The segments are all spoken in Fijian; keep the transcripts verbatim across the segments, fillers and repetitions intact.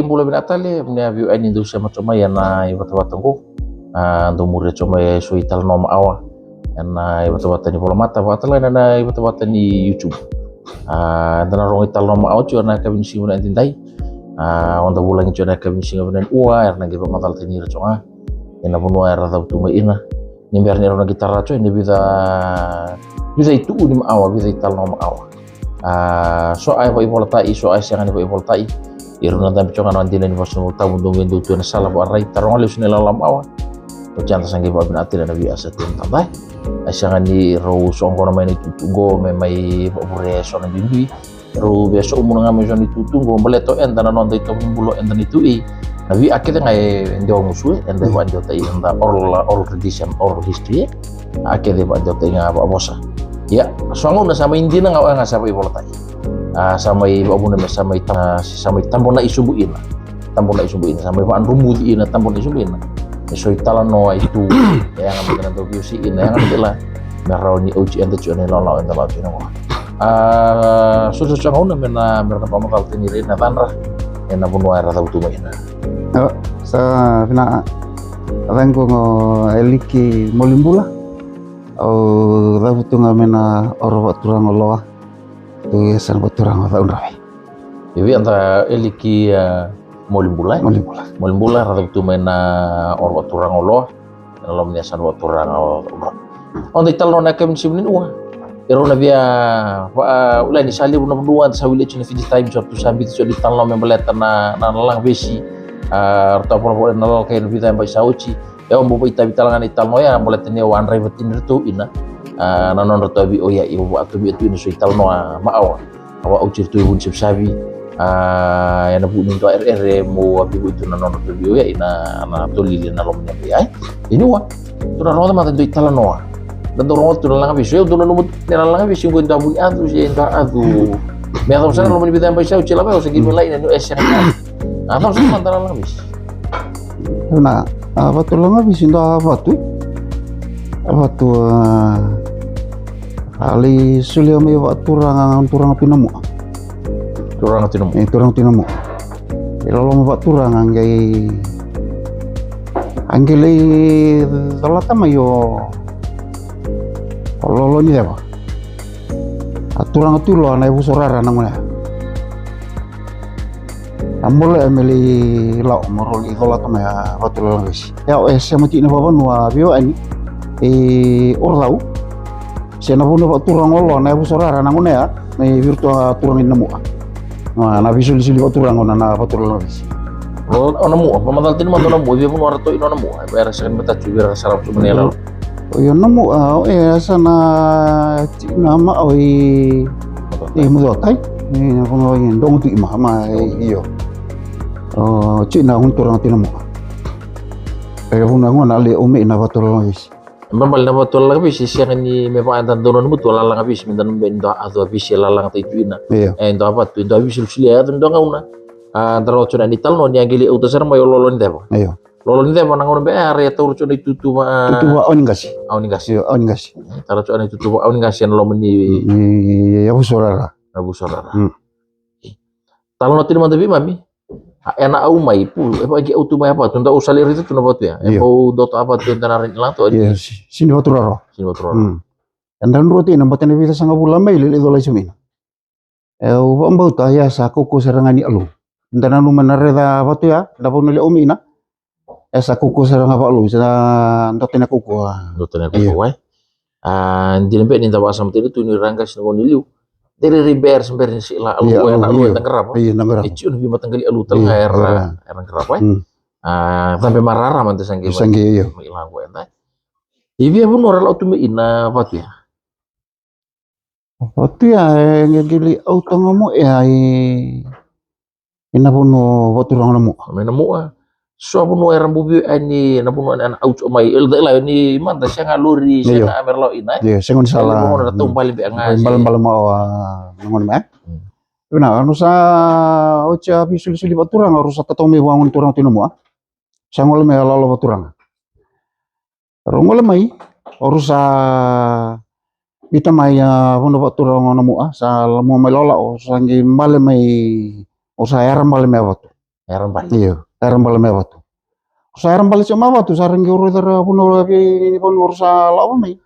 Bula vinaka tale, ni a veiwekani dou sema tiko mai ena ivatavata oqo. A, dou muria tiko mai eso italanoa ma'awa ena ivatavata ni volamata, vakatalega na ivatavata ni YouTube. A, eda na rogo italanoa ma'awa tiko ena yakavi ni siga vinaka edaidai. A, o da vulagi tiko ena yakavi ni siga vinaka ni'ua, era na qai vakamacalataki ira tiko ga ena vanua era cavutu mai ina. Ni bera ni rau na qai tara tiko ena vica, vica itu'u ni ma'awa, vica italanoa ma'awa. A, so a e va'aivolatai, so a e sega ni va'aivolatai. Ira na dabe tiko ga na dina ni vosa ni Vola Tabu, dou qai dau tu ena sala va'arai, taroga lesu na ilala ma'awa. Oti eda sa qai va'avinakataki na veiasa tiko ena tadai. A e sega ni rau soqona mai na itutu oqo me mai va'avure eso na duidui. Rau via so'o muna ga mai eso na itutu oqo, baleta o eda na noda itovo ni bula o eda na itu'i. Na vei'a kece ga e dewa musu e, eda e va'adewatai ena oral, oral tradition, oral history e. A kece va'adewatai ga va'avosa. Ia, so gauna sa mai dina ga o ya ga sa va'aivolatai. A, sa mai va'avuna me sa mai ta-, sa mai tabona'i sobu ina. Tabona'i sobu ina, sa mai va'adromuci ina, tabona'i sobu ina. E so italanoa e tu, e yaga mada na dau veiwasei ina, e yaga mada la. Me rawa ni oti eda tiko ena ilawalawa eda la'o tiko ina qo. A, so, so, so gauna me na, me ra na va'amacalataki ira na yacadra ena vanua era cavutu mai ina. Io, sa vinaka. A, caqu qo Eliki Molibula. Au cavutu ga mai na oro vakaturaga o Loa. Tu e yasana vakaturaga o Ca'udrave. I vei eda Eliki, a, Molibula, e? Molibula. Molibula, ra cavutu mai na oro vakaturaga o Loa. Ena loma ni yasana vakaturaga o Ca'udrave. O da italanoa na yakavi ni siga ni ua. E rau na via va, a, ula ni sa levu na vanua, da sa wili tiko na Fiji Times, o ratou sa biuta tiko na italanoa me baleta na, na lalaga vesi. A, ratou a volavola na lalaga kai na vica yabaki sa oti. E au bau va'aitavi tale ga na italanoa ya, baleta ni au a draiva tini iratou ina. A, na nodratou a vei'oiya'i, au va'atovia tu ina so italanoa ma'awa. Au a oti iratou e vu ni savisavi. A, ena vu'u ni dua ere'ere mo a veivu'i tu na nodratou vei'oiya'i na, na tolili ena loma ni yabaki ya. Ia ni ua, tou na rogoca mada e dua italanoa. Da dau rogoca tu na lalaga vesi. Au dau nanuma tu ni lalaga vesi qo e dua vuni'acu se dua 'acu. Me yacova sara na loma ni vica yabaki sa oti, e lava au sa qai mai lai na niu e sega ni 'acu. A, cava sara mada na lalaga vesi? Na, a, vatu lalaga vesi, dua vatu. A vatu, a, a lai solia mai vakaturaga, turaga Tui Namu'a. Turaga Tui Namu'a. E, turaga Tui Namu'a. E loloma vakaturaga qai, a qai lai colata mai o, o Lolo ni Ceva. A turaga Tui Loa na yavusa o Rara na gauna ya. A bole me lai la'o mo rau lai colata mai a vatu lalaga vesi. Ia o e sema tiko na vakavanua veiwekani e Orucau. Se na vanua vakaturaga o Loa na yavusa o Rara na gauna ya, me vei iratou a turaga ni Namu'a. Na, na veisolisoli vakaturaga na, na vatu lalaga vesi. O, o Namu'a, vakamacalataki mada o Namu'a, e via vanua ratou ina o Namu'a, era sega ni matata tu vei ira ra sarava tu mai na yaloyalo. Io, Namu'a, a, o e yasana tikina ma'awa i, i Mucotai. E, na vanua i Dogotu'i ma, ma, e, io. O, tikina gona turaga Tui Namu'a. E, vanua gona a lai 'aumai na vatu lalaga vesi. E balebale na vatu lalaga vesi, e sega ni me vaka eda dau nanuma tu a lalaga vesi, me da nanuma e dua 'acu a vesi e lalagataki tu ina. Io. E dua vatu, e dua veisolisoli e yaco ena dua gauna. A, da rogoca tiko na italanoa ni a qai lai 'auta sara mai o Lolo ni Ceva. Io. Lolo ni Ceva na gauna beka ya, a rai a taura tiko na itutu va, a, itutu va 'awa ni qase. 'Awa ni qase. Io, 'awa ni qase. E, taura tiko na itutu va 'awa ni qase ena loma ni, ni, ni yavusa o Rara. Yavusa o Rara. Mm. Talanoataki mada vei mami. A, ena 'au mai, pu, e vaka e 'autu mai a vatu, dau sa lai raica tu na vatu ya. E, io, bau dua tu a vatu eda na rai ni lagata, io, si, sega ni vatu rarawa. Sega ni vatu rarawa. Mm. Eda drua tiko ina, baleta na veicasagavulu a maile lai colai sobu mai ina. E, au vakabauta ya sa kaukauwa sara ga ni 'alou. Da nanuma na raica vatu ya, da vanua lai 'aumai ina. E sa kaukauwa sara ga va'alou, sa dua tani na kaukauwa. Dua tani na kaukauwa, io, e. A, dina beka ni da vakasamataka tu ni ra qase na gauna i liu. De rairai beka era se bera ni se la 'alou, io, e na 'alou, io, eda qarava. Io, eda qarava. E tiko na veimataqali 'alou tale ga, io, era, era qarava, e. Mm. A, cabe marara mada sa qai, sa qai, io, mai lagua eda. I vei a vanua ra la'o tu mai ina vatu ya? Vatu ya, e, qai, qai lai 'auta ga mo ya i, ina vanua vakaturaga o Namu'a. Mai Namu'a. So a vanua era bau veiwekani, na vanua ena 'autu mai. E, la, ni mada, sega lori, io, sega me ra la'o ina, e. Io, sega ni sala. Ena vanua era taubale beka ga, balebale ma'awa na gauna mai, e. Mm. Vinaka, au sa oti a veisolisoli vakaturaga, au sa tatau mai vua gona turaga Tui Namu'a. Sa gole mai a lolo vakaturaga. Rau gole mai, o rau sa biuta mai a vanua vakaturaga o Namu'a, sa la'o mai lawalawa, o sa qai bale mai, o sa yara bale mai a vatu. Era bale. Io, era bale mai Vatu. Sa era bale tiko mai Vatu, sa ra qai rui caka vanua vei ni vanua ru sa lako mai.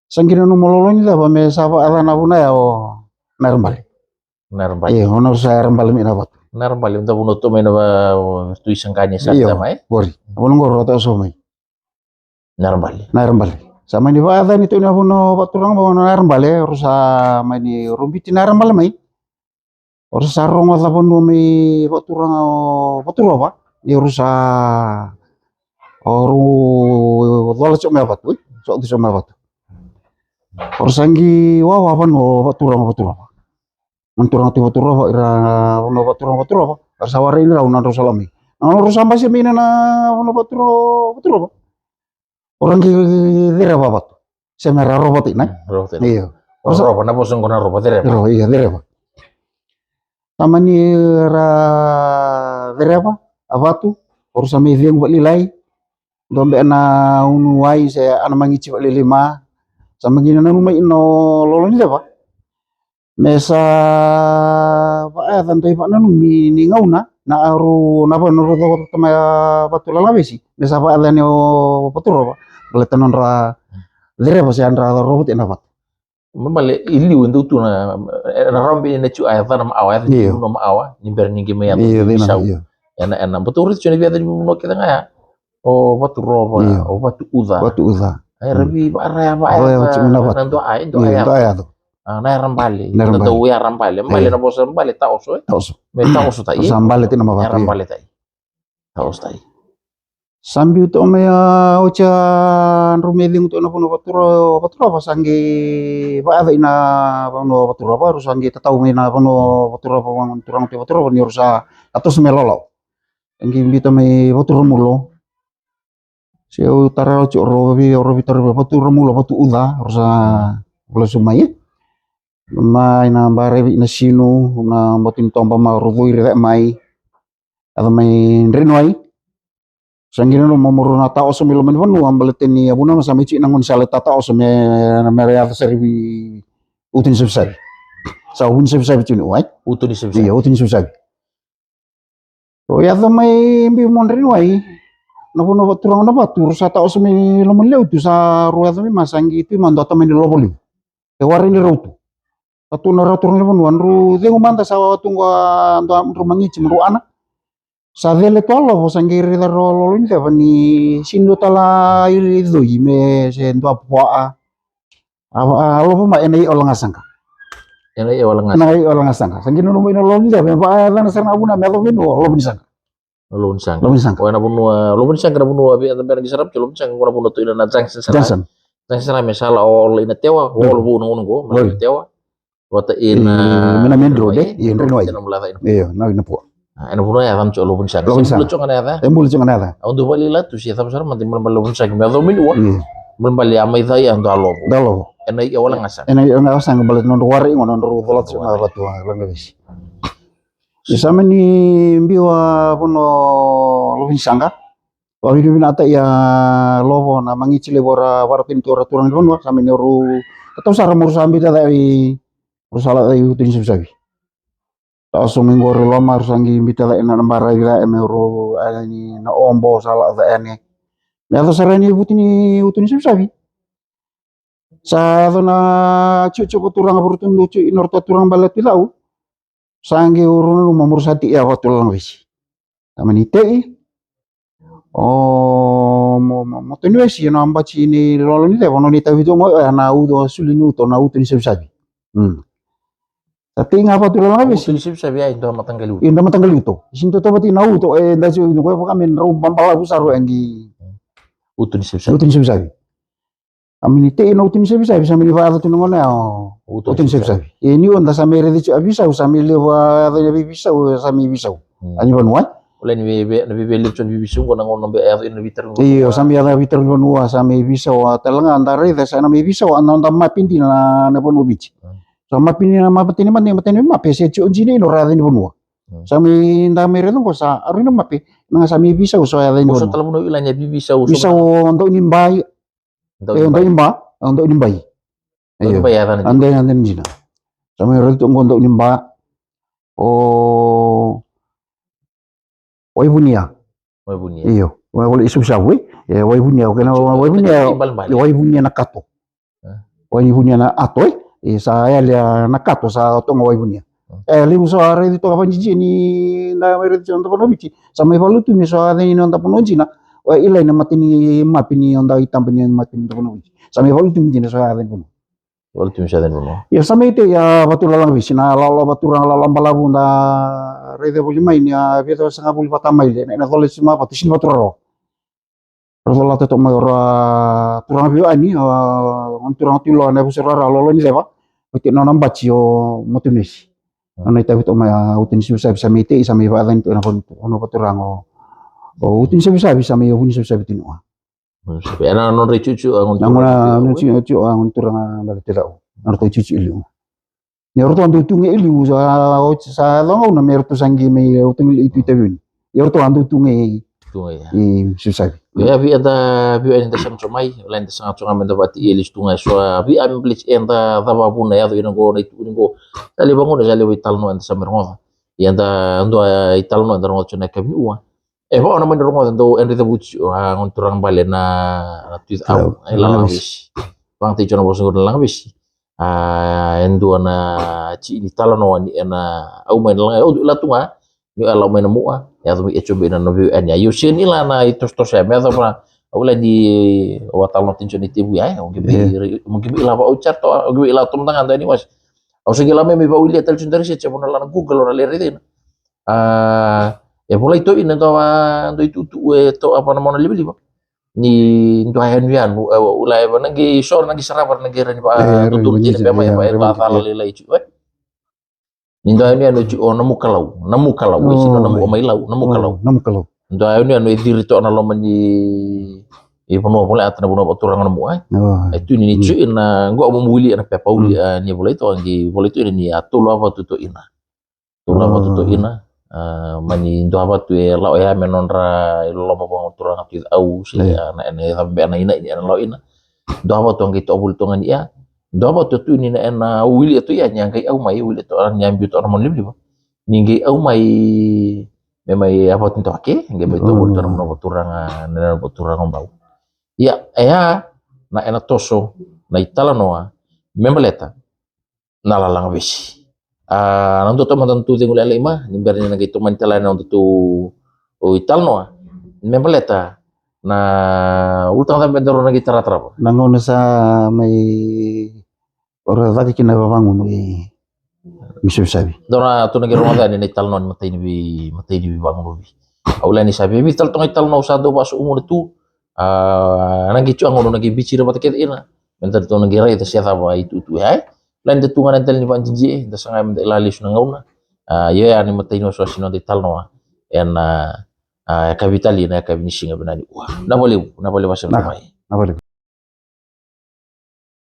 Sa qai nanuma lolo ni ceva me sa vakayacana vuna ya o Nairabale. Nairabale. Io, o na sa era bale mai na Vatu. Nairabale, da vanua tu mai na va-, tu i Saqani sa mai. Io, qori. Vanua qori rau taoso mai. Nairabale. Nairabale. Sa mai ni vakayacani tu na vanua vakaturaga mai na Nairabale, ru sa mai ni rubiti Nairabale mai. O ra sa rogoca vanua mai vakaturaga o Vaturova, ni ru sa, o ru cola tiko mai Vatu, e? Cola tiko mai Vatu. O ra sa qai wawa vanua o vakaturaga o Vaturova. Na turaga tiko Vaturova, ira vanua vakaturaga o Vaturova, o ra sa warai ni rau na drau sa lako mai. Na ru sa basi mai na vanua vakaturaga o Vaturova. O ra qai cereva Vatu. Se me ra rova tiko, ne? Mm, rova tiko. Io. O ra sa rova, na vosa qo na rova, cereva. Rova, io, cereva. Sa mani ra cereva a Vatu, o ra sa mai cegu vakalailai. Dua beka na unu wai se ana magiti vakalailai ma. Sa mani nanuma i na lolo ni ceva. Me sa vakayaca dua i vakananumi ni gauna, na aru na vanua ru cakota mai a Vatu Lalagavesi. Me sa vakayaca yani o Vaturova, baleta nodra cereva se a dra rova tiko na Vatu. Mamale i liu e dau tu na, e, na rawa beka ni na tu a yaca na Macawa, yaca ni tu na Macawa, ni bera ni qai mai yaca ni Visau. Ena, ena, bau tu raica tu na veiyaca ni vanua kece ga ya. O Vaturova, o Vatuuca. Vatuuca. Ai, ra veivakaraya vakayaca na dua a, e dua a yaca. A, Nairabale. Nairabale. Dau Nairabale. Bale na vosa bale taoso, e? Taoso. Me taoso tai. Sa bale tiko na mavatu. Nairabale tai. Taoso tai. Sa biu toka mai a oti a drau mai cegu toka na vanua Vaturova, Vaturova sa qai vakayaca i na vanua Vaturova, ru sa qai tatau mai na vanua Vaturova, vanua turaga tu Vaturova, ni ru sa toso mai lolou. E qai biuta mai Vaturamulo. Se au tara oti o rau vei, o rau vei tara vei Vaturamulo, Vatuuca, o rau sa vula su mai. Mai na bara vei na sinu, na bati ni toba ma rau cui rece mai. Yaco mai Dreniwai. Sa qai nanuma mo rau na taoso mai loma ni vanua, baleta ni a vuna ma sa mai tiko na gaunisala tataoso me, me ra yaco sara vei Utu ni Savisavi. Sa Utu ni Savisavi tiko ni wai. Utu ni Savisavi. Io, Utu ni Savisavi. Rau yaco mai biu mo Dreniwai, na vanua vakaturaga na Vatu, rau sa taoso mai loma ni lewe tu, sa rau yaco mai ma sa qai tu i ma dua tamani lovo levu. E warai ni rau tu. Sa tu na rau turaga ni vanua, drau cegu mada sa tu qo a dua drau magiti ma drau ana. Sa cele tu a lovo, sa qai raica rau a lolo ni ceva ni sega ni dua tale a icoi me se dua puaa. A, a lovo ma ena i Olagasaqa. Ena i Olagasaqa. Ena i Olagasaqa. Sa qai nanuma i na lolo ni ceva, me vakayacana sara ga vuna me yacova i na Lovo ni Saqa. Lovo ni Saqa. Lovo ni Saqa. O ena vanua, Lovo ni Saqa na vanua vei eda bera qai sarava tiko, Lovo ni Saqa qo na vanua tu ina na junction sara. Junction. Junction sara me sa la o, o ina Tewa, o olo vou na gauna qo, me la Tewa. Vata ina, me na main road, e? Io, Dreniwai. Io, na, na pua. A, ena vanua ya cava tiko Lovo ni Saqa. Lovo ni Saqa. Se bula tiko ga na yaca. E bula tiko ga na yaca. Au dau vakalalai tu se cava sara mada ibalebale Lovo ni Saqa me yaco mai ni ua. Io. Ibalebale a mai cai a dua lovo. Dua lovo. Ena i Olagasaqa. Ena i Olagasaqa baleta nodra warai qo nodra cola tiko na Vatu Lalagavesi. Ni sa mani biu a vanua Lovo ni Saqa. Vakavinavinakatai a lovo na magiti levu era vakarautaka tu o ira turaga ni vanua, sa mani rau tatau sara mo rau sa biuta cake i, rau sa lako cake i Utu ni Savisavi. Taoso mai qori loma, rau sa qai biuta cake na, na baravi cake me rau, e, ni na obo sa lako cake yani. Me yaco sara yani i Vutu ni, Utu ni Savisavi. Sa yaco na tiko, tiko vakaturaga, vakaturaga, tiko i nodratou turaga bale Tui Cau. Sa qai rau nanuma mo rau sa teia Vatu Lalagavesi. Sa mani tei. O mo, mo, mo Tui ni Wesi, na bati ni lolo ni ceva, nona itavi tu mai, e, na uto, suli ni uto, na Utu ni Savisavi. Hmm. Sa tei ga Vatu Lalagavesi. Utu ni Savisavi, e dua mataqali uto. E dua mataqali uto. Sega ni tautauvata na uto, e, da si, ko e vaka me drau babalavu sara e qai. Utu ni Savisavi. Utu ni Savisavi. Sa mani tei na Utu ni Savisavi, sa mani vakayaco tu na gauna ya o Utu ni Savisavi. E, ni o da sa mai raici a veisau, sa mai levu a yaca na veiveisau, sa mai veisau. Hmm. A ni vanua, e? O lai ni vei, vei, na vei, vei levu tu na veiveisau, qo na gauna beka e yaco ina veitaro ni vanua. Io, sa mai yaco na veitaro ni vanua, sa mai veisau, a tale ga da raica, sa na mai veisau, a na da mape dina na, na vanua Viti. Hmm. Sa mape dina, mape tini mani, mape tini mape, se tiko dina ina yaca ni vanua. Hmm. Sa mai da mai raica qo sa, aru ina mape, na ga sa mai veisau, so yaca ni vanua. Qo sa tale vanua ila ni veiveisau, so veisau o Dau ni Bai. Dau ni Bai. E, Dau ni Bai. Dau ni Bai. Io. Dau ni Bai, yaca na dina. Dau ni Bai, yaca na dina. Sa mai raica tu qo Dau ni Bai. O Waivunia. Waivunia. Io, wai- wai- Suvisavu, e. E, Waivunia, o kena Waivunia, Waivunia na kato. Waivunia na ato, e. E, sa yali na kato, sa toka ga Waivunia. E, levu sa raici toka vajiji ni na mai raici toka na Dapanoviti. Sa mai valutu me sa yacani na Dapanojina. O i lai na mata ni mapi ni o da itaba ni mata ni Dapanoviti. Sa mai valutu me dina sa yacani vanua. Valutu me sa yacani vanua. Ia sa mai tei a vatu lalagavesi na lalo vatu raga lalo balavu da raica voli mai ni a vica saga voli vata mai le na ina cola sima vatu sini vatu raro. Ra colata toka mai o ra turaga veiwekani, o gona turaga tu i loa na yavusa rara lolo ni ceva. Oti na nona bati o Matunesi. Nona itavi toka mai a utu ni savisavi sa mai tei sa mai vakacani toka na valutu o na vaturaga o utu ni savisavi sa mai o vu ni savisavi tu ni ua. Ena nodra icuicu a gona turaga bale te cau. Na ratou icuicu i liu. Ni ratou a dau tu ga i liu sa oti sa yaco gauna me ratou sa qi mai ratou qi i tu i tavioni. Ia ratou a dau tu ga i savisavi. Ia via da via eda sa maco mai la eda sa gaco ga me da vati ia lesu tu ga e so a via me baleti eda cava vuna e yaco ina qo na itu ni qo. Sa levu vagona sa levu italanoa eda sa mai rogoca. Ia da dua italanoa eda rogoca tiko na yakavi ni ua. E vaka o na mai na rogoca dau edra cavuti o a gona turaga bale na na tuica au e lalaga vesi. Vagatai tiko na vosa qori na laga vesi. A e dua na tini talanoa ni ena au mai na laga au dui la tu ga. Ni o e lau mai na mua e yaco mai e tio bai na na veiwekani a io sega ni la na itosotoso ya me yaco vaka au la ni o a talanoa tini tiko na itevu ya e au qi bai lava au tiarto au qi bai la tomada ga dua ni wasi. Au sa qi la mai mai vauilia tale tiko na research e vona la na Google o na lai raica ina. A e volai toʻina e dua dua ituʻutuʻu e toʻa vana mona livaliva. Ni dua yanuyanu e ula e vana qi sora na qi sarava na qi rani va dodonu tina pe mai va e dua cala lailai tu e. Ni dua yanuyanu e tu o na mukalau na mukalau e sino na mu o mai lau na mukalau. Dua yanuyanu e ciri toʻa na loma ni i vanua volai ata na vanua vaʻaturaga na mua e. E tu ni ni tu ina qo mo muili ena pepa uli a ni volai toʻa qi volai toʻa ina ni a tolu a vatu toʻina. Tolu a vatu toʻina. Mani dua vatu e lao ya me nodra i loloma vagoturaga tu i au se na ena e cava bea na ina ina ena lao ina. Dua vatu a qai toʻa voli toga ni ia. Dua vatu a tu ni na ena wili a tu ia ni a qai au mai wili a toʻa ni a biu toʻa na mona livaliva. Ni qai au mai me mai a vatu ni toka ke qai mai toʻa voli toʻa na mona vaturaga na ena vaturaga bau. Ia e a na ena toso na italanoa me baleta na lalaga vesi. A na dua toa mada na tou cegu lailai ma ni bera ni na qai tomani tale na dua tou italanoa me baleta na ulutaga cava me daru na qai taratarava. Na gauna sa mai ora caka kina vavagunu i misavisavi. Dau na tou na qai rogoca yani na italanoa ni matai ni vei matai ni vei vagunu vi. Au lai ni sa vei vei tale toga italanoa au sa dau vasu umuna tu. A na qai tu a gauna na qai bicira vata kece ina. Me daru tou na qai raica se cava itutu e ai. Lai da tu ga na dela ni vadidie da saga me da ila lesu na gauna. A io ya ni matai ni wasewase ni noda italanoa ena a yakavi tali na yakavi ni siga vinani ua. Na valevu na valevu a sera mai. Na valevu.